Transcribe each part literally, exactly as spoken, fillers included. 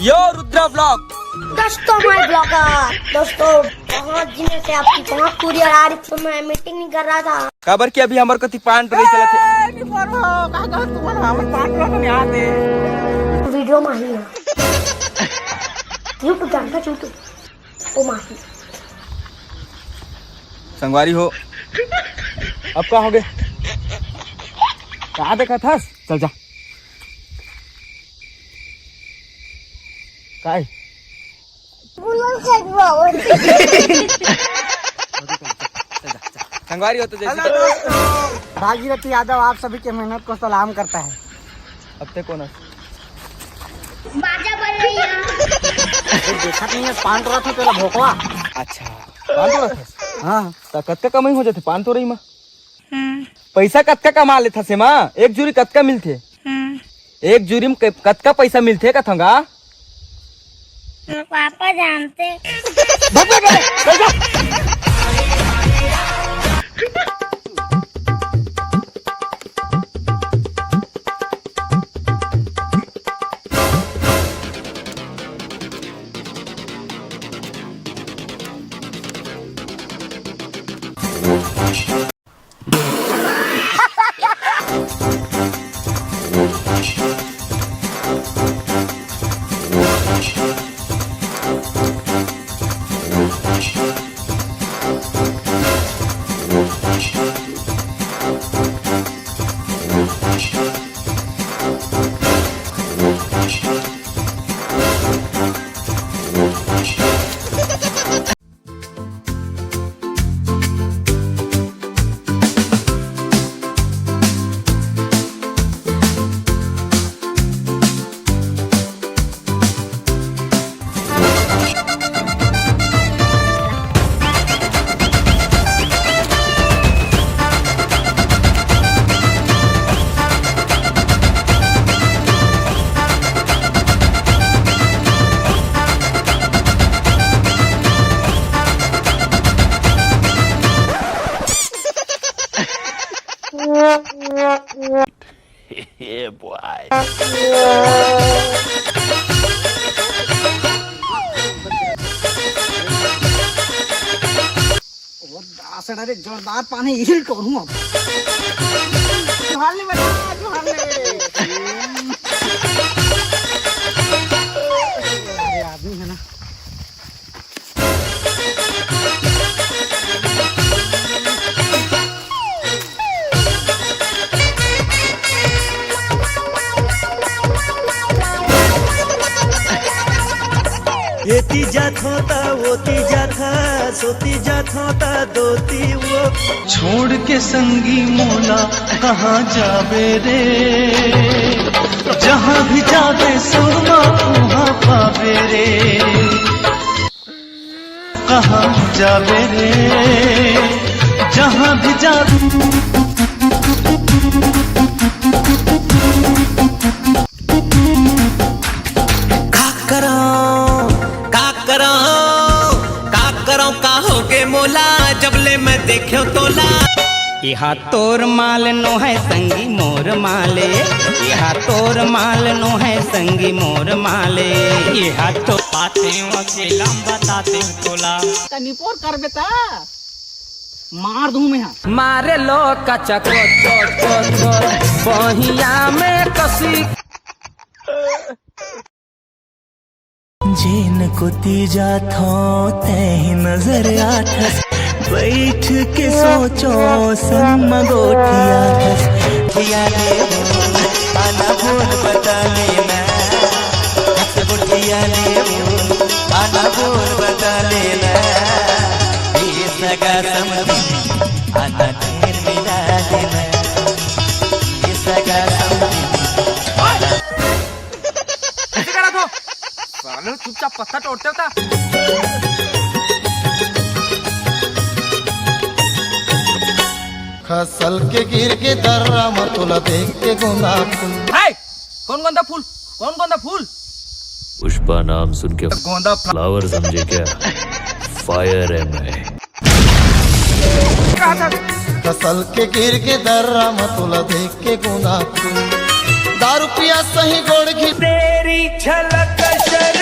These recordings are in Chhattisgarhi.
यो रुद्रा ब्लॉग। दोस्तों, मैं ब्लॉगर। दोस्तों, बहुत दिनों से आपकी बहुत कुरियर आ रही थी, तो मैं मीटिंग नहीं कर रहा था। काबर कि अभी हमर कति पान टोरई चलत हे। ए, नहीं बोल रहा, का कहत तुमन हमर पान टोरा तो नहीं आते। वीडियो में ही है। YouTube जानता, YouTube। ओ माही। संगवारी हो, अब का होगे? का देखत हस? चल जा। काय? संगवारी हो तो जैसे हेलो दोस्तों, भागीरथी यादव आप सभी के मेहनत को सलाम करता है। अब ते कौन है? बाजा बज रही है। अरे देखत नहीं है, पान टोरा था तेरा भोकवा। अच्छा, पान टोरा था? हाँ। त कतका कमाई हो जाथे पान टोरई मा? हम्म। पैसा कतका कमा लेथस एमा? एक जुरी कतका मिलथे? हम्म। एक जुरी म क-, कतका पैसा मिलथे कथंव गा? पापा जानते। भग, भग, भग, भग जा। Yeah, boy। ओ दासड़ा रे, जोरदार पानी हिल टोरू अब। जोहार ले बेटा, जोहार ले। अरे आदमी है ना। एती जाथों ता ओती जाथा, सोती जाथों ता दोती वो। छोड़ के संगी मोला कहाँ जाबे रे, जहाँ भी जाबे सुरमा उहाँ पाबे रे। कहाँ जाबे रे, जहाँ भी जाबे। का करौं, का करौं, का करौं, का होगे मोला, जब ले मैं देखेंव तोला। एहा तोर माल नोहे संगी मोर माले, एहा तोर माल नोहे संगी मोर माले, एहा तो बातें अकेला म बतातेंव तोला। तनी पोर करबे त मार दूं मैं हा। मारे लो कचा को, को, को, को, बहिया में कसी। जेन कोती जाथों तैं ही नजर आथस, बैठ के सोचों संग म गोठियाथस। गोठिया ले बोल, आना बोल बता लेना, हंस गोठिया ले बोल, आना बोल बता लेना, ये सगा समधी, आना ढेर मिला लेना, ये सगा समधी, आना। ऐसे करा तो। साले चुपचाप पत्ता तोड़ते होता। खसल के गिर के दर्रा म तोला देख के गोंदा फूल। हाय! कौन गोंदा फूल? कौन गोंदा फूल? पुष्पा नाम सुन के गोंदा फ्ला- फ्लावर समझे क्या? फायर है मैं। खसल के गिर के दर्रा म तोला देख के गोंदा फूल। दारू पिया सही गोड़ घी। तेरी झलक शरीर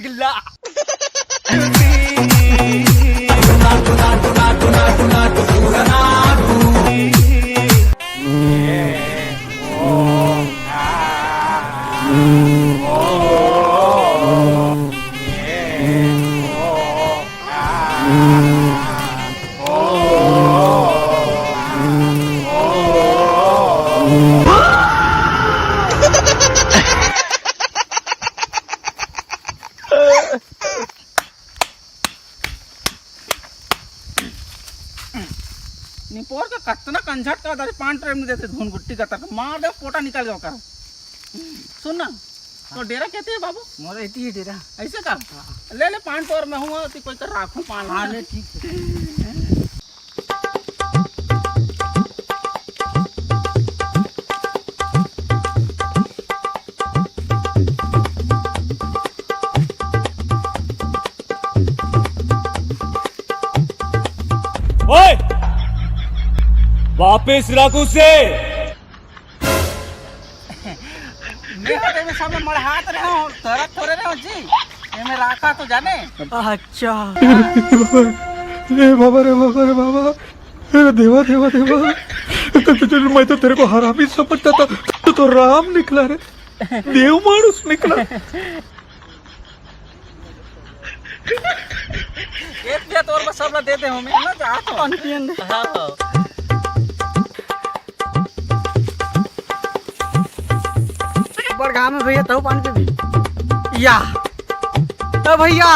गिल्ला। निपोर के कतना कंझट का दरी पान ट्रेन में देते धुन गुट्टी का तक मार दे पोटा निकाल गया कर। सुन ना, तो डेरा कहते हैं बाबू? मोर एती ही डेरा। ऐसे का? हाँ। ले ले पान तोर में हुआ तो कोई कर राखू पान। हाँ, ले, ठीक है। ओए! वापस रख उसे। मैं तो एमे सब मन मड़हात रहे हो, तरत थोड़े रहे हो जी। एमे राखा तो जाने। अच्छा। रे बाबा, रे बाबा, रे बाबा। अरे देवा, देवा, देवा। तो, तो, तो, मैं तो तेरे को हरामी समझता था। तू तो राम निकला रे। देव मानुष निकला। एक दिया तोर बस सबला दे दे हमें ना, जा तो। पानी पियन दे। हाँ, हाँ। बड़ घाम है भैया, तहु पानी पीबी। या। ए भैया,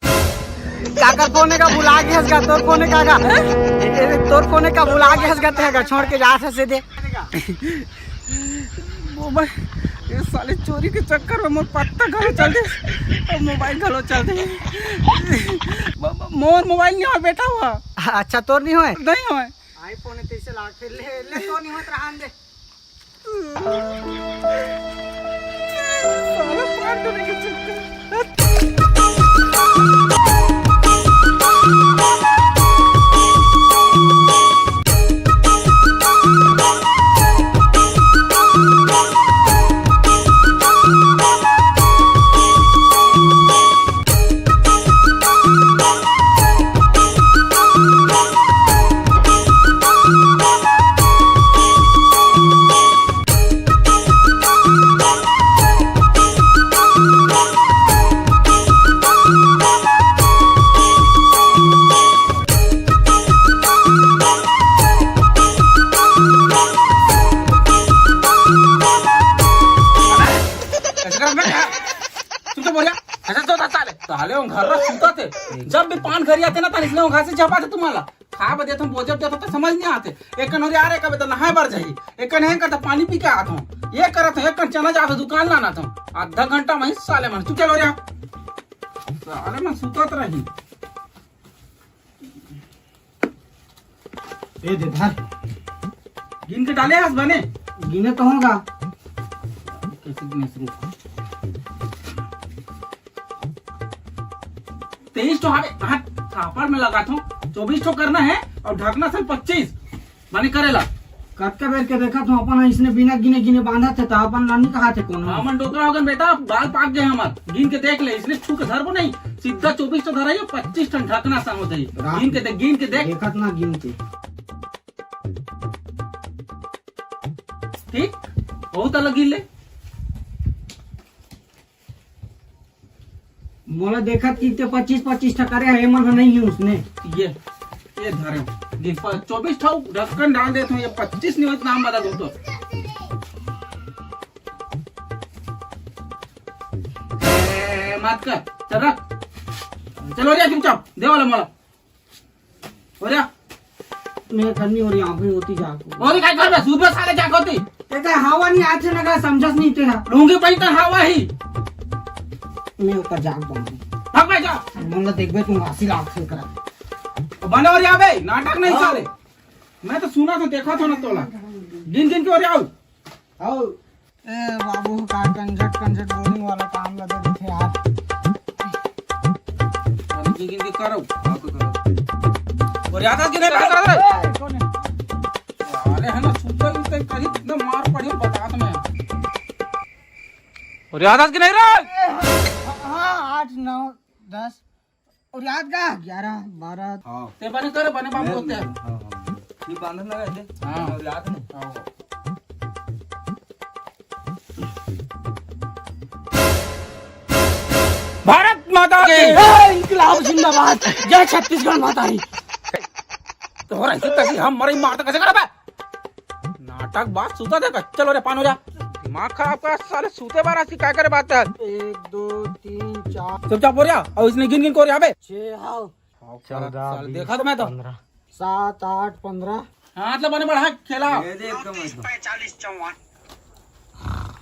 काकर फोन का बुला के हंस गा, तोर फोन का का? ए, ए, तोर फोन का बुला के हंस गा, ते का छोड़ के जा से दे। मोबाइल, ये साले चोरी के चक्कर में मोर पत्ता घलो चल दे और मोबाइल घलो चल दे। ब-, ब-, मोर मोबाइल नहीं हो बेटा हुआ। अच्छा, तोर नहीं होए? नहीं होए। iPhone है, तैसे लाग, फिर ले, ले, तो नहीं होत, रहन दे। साला पान देने के चक्कर। ऐसे कर, मैं क्या? तू तो बोल रहा, ऐसे तो साले, साले वो घर रख सुता थे। जब भी पान घर आते ना, तान इसलिए वो घर से झपा थे तुम्हारा। खा बदे तुम बोझ देते तो समझ नहीं आते। एक कन हो रहा, अरे कभी तो नहाए बर जाही, एक कन है करता पानी पी के आता हूँ, ये करत हूँ, एक कन चना जाता दुकान लाना था। आधा घंटा में ही साले मन, तू चलो रहा, साले मन सुतत रही। ए दे धर। गिन के डाले हस बने? गिने तो होगा। कैसे गिने शुरू? तेईस ठो हावे, हाँ, थापड़ में लगा था, चौबीस ठो करना है और ढकना था पच्चीस, माने करेला। कतका बेर के देखा था अपन, इसने बिना गिने गिने बांधा थे, तो अपन ला नहीं कहा थे कोनो। हमन डोकरा होगन बेटा, बाल पाक गए हमार। गिन के देख ले, इसने छू के धरबो नहीं, सीधा चौबीस ठो धरा, ये पच्चीस ठन ढकना सा होत है। राख गिन के देख, गिन के देख। देखत ना गिन के। ठीक, बहुत अलग गिन ले। मोला देखत कि ते पच्चीस पच्चीस ठा करे हे, एमन ह नहीं है उसने। ये, ये धरे हो। देख, प-, चौबीस ठा ढक्कन डाल देत हो, ये पच्चीस नहीं होत, नाम बता दूं तो। ए, मत कर, चल रख। चलो रे चुपचाप, दे वाला मोला। हो जा। मैं करनी और यहाँ पे होती जाको। और काय करबे? सुबह साले जाको ती। तेरा हवा नहीं आते ना, का समझस नहीं तेरा। लूंगी पहन तो हवा ही। मैं ऊपर जाग बंदी। भाग बे जा। मन ला देखबे तुम आसी लाग से करा। बने और यहाँ बे, नाटक नहीं हाँ। साले। मैं तो सुना था, देखा था ना तोला। गिन गिन के और आओ। आओ। ए बाबू, का कंजट कंजट बोरिंग वाला काम लगे देखे यार। अरे जी, जी, जी, करो, आप करो। और याद है कि नहीं रहा, रहा, रहा? ए, कौन है? अरे है ना, सुतल उतल करी, इतना मार पड़ी, बता तो मैं। और याद है कि नहीं रहा? ए, हाँ, हाँ, आज नौ, दस और याद का ग्यारह, बारह। हाँ। ते बने कर, बने बाप बोलते हैं। हाँ, हाँ। ये बांधन लगा दे। हाँ। और याद नहीं। हाँ। भारत माता की। ए, इंकलाब जिंदाबाद। जय छत्तीसगढ़ माता की। तो हो रहा है, तक हम मरे मारते कैसे कर बे? नाटक बात सुता दे, चलो रे, पान हो जा। दिमाग खराब कर साले, सूते बार आज की क्या करे बात है? एक, दो, तीन, चार। चुपचाप हो जा, और इसने गिन गिन को रहा बे। छः, हाँ। चौदह, साले, बीस, देखा तो मैं तो। पन्द्रह। सात, आठ, पन्द्रह। हाँ, मतलब बने बढ़ा खेला। ये दे एकदम, एकदम। पैंतालीस, चौवन।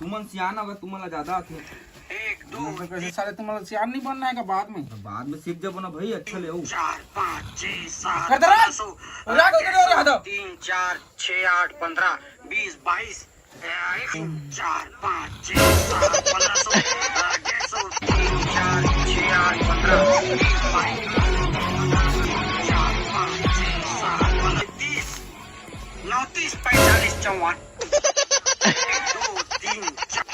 तुमन सियान हो, तुमन ला ज्यादा आथे। एक, दो, मतलब कैसे साले, तुमन ला सियान नहीं बनना है का बाद में? तो बाद में सीख जाबो ना भाई, अच्छा ले। चार, पाँच, छः, सात, कर दे रहा। पन्द्रह सौ। और आगे के लिए रहा था। तीन, चार, छः, आठ, पन्द्रह, बीस, बाईस, एक, चार, पाँच, छः, सात, पन्द्रह सौ, डेढ़ सौ, तीन, चार, छः, आठ, पन्द्रह, बीस, बाईस, चार, पाँच, छः, सात, पन्द्रह, तीस, नौ, तीस, पैंतालीस, चौवन। एक, दो, तीन, चार।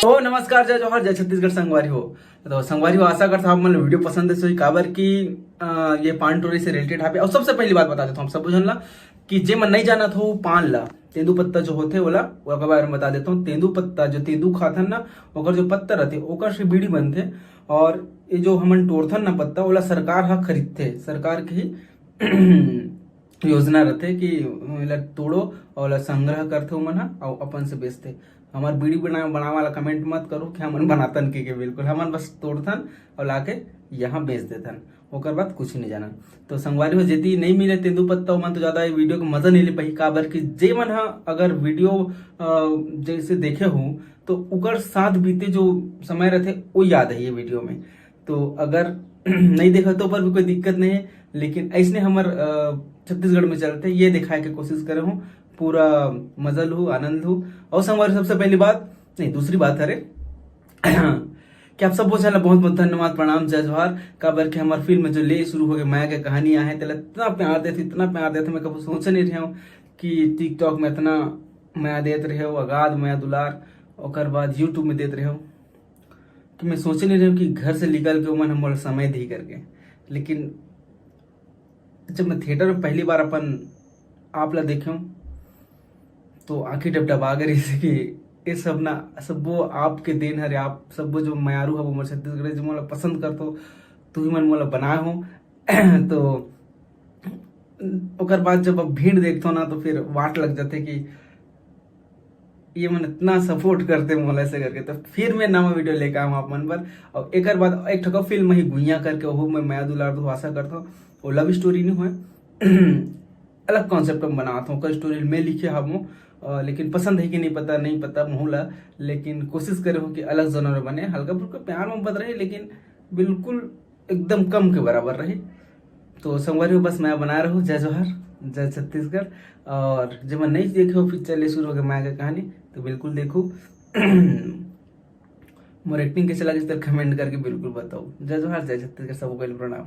तो नमस्कार, जय जोहार, जय छत्तीसगढ़ संगवारी हो। तो संगवारी हो, आशा करता हूँ आप मन ला वीडियो पसंद आइस होही, काबर कि अ, ये पान टोरी से रिलेटेड हावे। और सबसे पहली बात बता देता हूँ आप सब झन ला कि जे मन नहीं जानत हो पान ला, तेंदू पत्ता जो होथे ओला, ओकर बारे में बता देता हूँ। तेंदू पत्ता जो तेंदू खाथन ना, ओकर जो पत्ता रहथे ओकर से बीड़ी बनथे। और ये जो हमन टोरथन ना पत्ता, ओला सरकार हा खरीदथे, सरकार के ही योजना रथे कि एला तोड़ो और एला संग्रह करथे ओमन ह और अपन से बेचथे। हमर बीड़ी बना-, बनावे वाला कमेंट मत करो कि हमन बनातन के, के बिल्कुल, हमन बस तोड़थन और लाके यहाँ बेच देथन, ओकर बाद कुछ नहीं जानन। तो संगवारी हो, जेती नहीं मिले तेंदू पत्ता, ओमन तो ज्यादा ये वीडियो के मजा नहीं ले पाही, काबर कि जे मन ह अगर वीडियो, अ, जैसे देखे हो तो ओकर साथ बीते जो समय रहथे वो याद है ये वीडियो में। तो अगर नहीं देखा तो पर भी कोई दिक्कत नहीं है, लेकिन ऐसने हमर, अ, छत्तीसगढ़ में चलथे, ये दिखाए के कोशिश करे हूँ, पूरा मजा लू, आनंद लू। और संगवारी, सबसे पहली बात, नहीं, दूसरी बात हरे कि आप सबो झन ला बहुत बहुत धन्यवाद, प्रणाम, जय जोहार। काबर कि हमर फिल्म जो ले शुरू हो गए, माया के कहानी आहे, तेला इतना प्यार देथे, इतना प्यार देथे, मैं कभी सोचे नहीं रहे हूँ कि TikTok में इतना माया देत रहे हो, अगाध माया दुलार, ओकर बाद YouTube में देत रहे हो। कि मैं सोचे नहीं रहे हूँ कि घर से निकल के ओमन ह मोला समय दी करके। लेकिन जब मैं थिएटर में पहली बार अपन आप ला देखे हूँ, तो आँखी डबडबा गए रहिस कि ये सब ना, सब्बो आपके देन हरे, आप सब्बो जो मयारू हव मोर छत्तीसगढ़, जो मोला पसंद करथो, तुही मन मोला बनाए हो। तो ओकर बाद जब अब भीड़ देखथो ना, तो फिर वाट लग जाथे कि ये मन इतना सपोर्ट करते मोला ऐसे करके। तो फिर मैं नवा वीडियो लेके आऊँ आप मन बर। और एकर बाद एक ठो फिल्म ही गुइया करके, ओहू में माया दुलार तो आशा करथो, वो लव स्टोरी नहीं होय, अलग कॉन्सेप्ट में बनात हूँ। ओकर स्टोरी मैं लिखे हवं, अ, लेकिन पसंद है कि नहीं पता, नहीं पता महू ला, लेकिन कोशिश करे हूँ कि अलग जॉनर में बने, हल्का फुल्का प्यार मोहब्बत रहे, लेकिन बिल्कुल एकदम कम के बराबर रहे। तो संगवारी हो, बस माया बनाए रहो। जय जोहार, जय छत्तीसगढ़। और जे मन नहीं देखे हो पिक्चर ले शुरू हो गए माया के कहानी, तो बिल्कुल देखो। मोर एक्टिंग कैसे लगे, तो कमेंट करके बिल्कुल बताओ। जय जोहार, जय छत्तीसगढ़, सबको पहले प्रणाम।